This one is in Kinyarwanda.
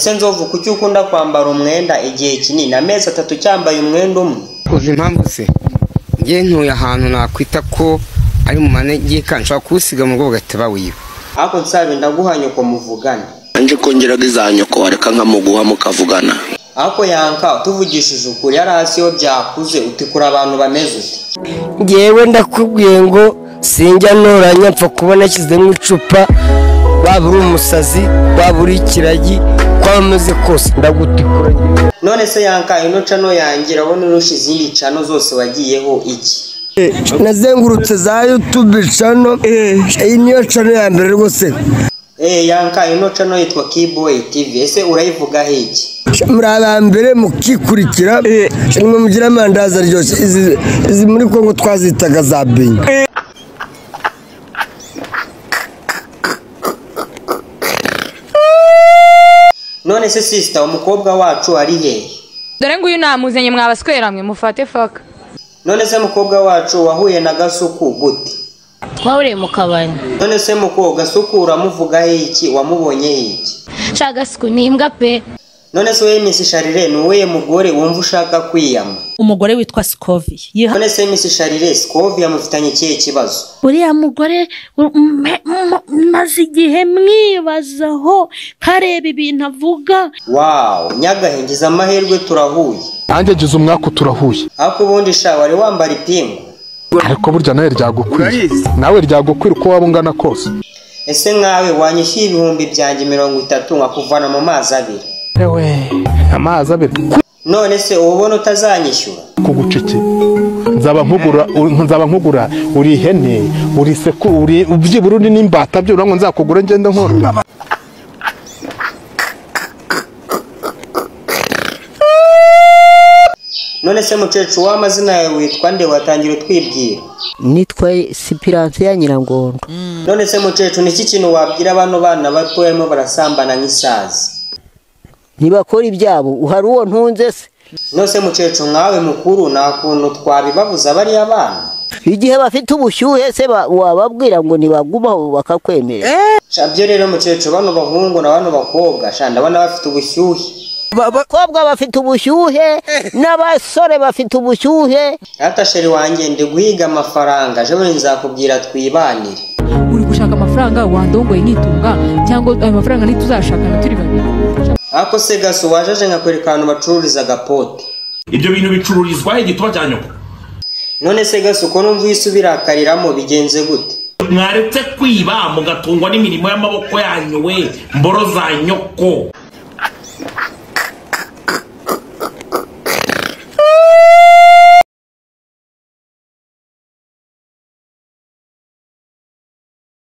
Ese Nzovu, kuki ukunda kwambara umwenda igihe kinini, amezi 3 cyambaye umwenda umwe? Uzi impamvu se? Ngiye ntuye ahantu nakwita ko ari mu manegeka, nshobora kuwusiga mu rugo bagahita bawiba. Ariko nsabe ndaguha nyoko muvugane. Nje kongeraga iza nyoko wareka nkamuguha mukavugana. Ariko Yanka, tuvugishije ukuri, yari hasi yo byakuze utikura abantu bameze ute? Ngewe ndakubwiye ngo sinjya ntoranya, mpfa kubona nashyizemo icupa, waba uri umusazi, waba uri ikiragi, uko umeze kose ndagutikura. None se Yanka, ino channel yanjye urabona urusha izindi channel zose wagiyeho iki? Nazengurutse za YouTube channel, iyi niyo channel ya mbere rwose. Yanka, ino channel yitwa Keyboy TV, ese urayivugaho iki? Muri aba mbere mukikurikira, nimwe mugira amandazi aryoshye, izi muri Kongo twazitaga za benya. None se sister, umukobwa wacu ari hehe? Dore nguyu namuzanye, mwabaswera mwe mufate faka. None se mukobwa wacu wahuye na Gasuku gute? Twahuriye mu kabari. None se mukobwa, Gasuku uramuvugaho iki? Wamubonye iki? Sha Gasuku ni imbwa pe. None se wowe Miss Charire, ni uwuhe mugore wumva ushaka kwiyama? Umugore witwa Sikovi. None se Miss Charire, Sikovi yamufitanye ikihe kibazo? Uriya mugore maze igihe mwibazaho, nkareba ibintu avuga. Wow, Nyagahingiza amahirwe turahuye. Nanjye ngize umwaka turahuye. Ariko ubundi sha wari wambara ipingu. Ariko burya nawe ryagukwira. Nawe ryagukwira uko waba ungana kose. Ese nkawe wanyishyuye ibihumbi byanjye 30 nkakuvana mu mazi abiri? Ewe, amazi abiri. None se ubona utazanyishyura? Kugucike. Nzaba nkugura uri ihene, uri seku, uri ubyibura uri n'imbata byo urango nzakugura ngende nkora. None se mukecuru, w'amazina yawe witwa nde? Watangira utwibwira. Nitwa Sipiranse ya Nyirangondo. None se mukecuru, niki kintu wabwira bano bana bato barimo barasambana nk'isazi? Ntibakora ibyabo, uhari uwo ntunze se? None se mukecuru, nkawe mukuru nta kuntu twabibabuza bariya bana? Igihe bafite ubushyuhe se wababwira ngo ntibagumaho bakakwemerera? Sha byo rero mukecuru, bano bahungu na bano bakobwa sha ndabona bafite ubushyuhe. Abakobwa bafite ubushyuhe n'abasore bafite ubushyuhe. Ata sheri wanjye ndi guhiga amafaranga, ejo bundi nzakubwira twibanire. Uri gushaka amafaranga wandongoye nkitunga, cyangwa ayo mafaranga ntituzashakana turi babiri. Ako se Gaso, wajaje nkakwereka ahantu bacururiza agapote. Ibyo bintu bicururizwa igituba cya nyoko. None se Gaso, ko numva uyisubirakariramo bigenze gute? Mwaretse kwiba mugatungwa n'imirimo y'amaboko yanyu we mboro za nyoko.